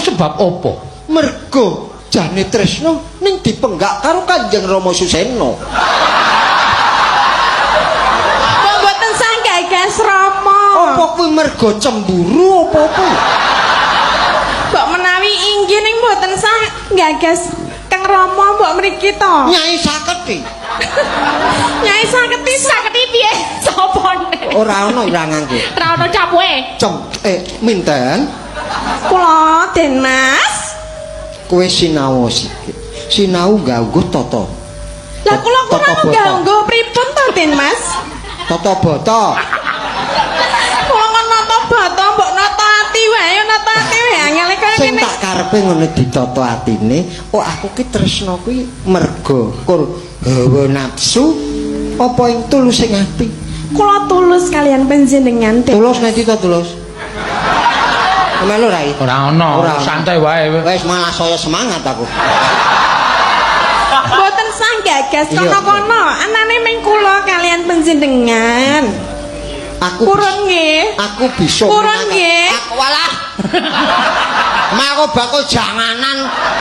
sebab apa? Mergo jane tresno ning dipenggak karo Kanjeng Rama Suseno. Mbok mboten sah gagas Rama. Apa kuwi mergo cemburu apa-apa? Mbok menawi inggih, ning mboten sah gagas Kang Rama mbok mriki to. Nyai Saketi. Nyai Saketi. Saketi piye? Sopone? Ora ana irangangku. Ora ono capuhe. Cem minten. Kula, Den Mas. Kowe sinau sithik. Sinau ganggu tata. Lah, kula Tata kurang bata. ganggu pripun to, Den Mas? Tata bata. Kula kon nata bata, mbok nata ati wae, nata ati wae angel kaya Sing ngene. tak karepe ngono ditata atine, oh aku ki tresno kuwi mergo kur hawa nafsu apa ing tulus sing ati. Kula tulus kalian panjenengan, Den. Tulus nek to tulus. Melu rai. Ora ono, Ora ono. Santai wae. Wis malah saya semangat aku. Mboten sah gagas kono-kono, anane ming kula kalian panjenengan. Aku Purun nggih. Aku bisa Purun menangkan- nggih. Aku walah. Mak, aku bakul janganan.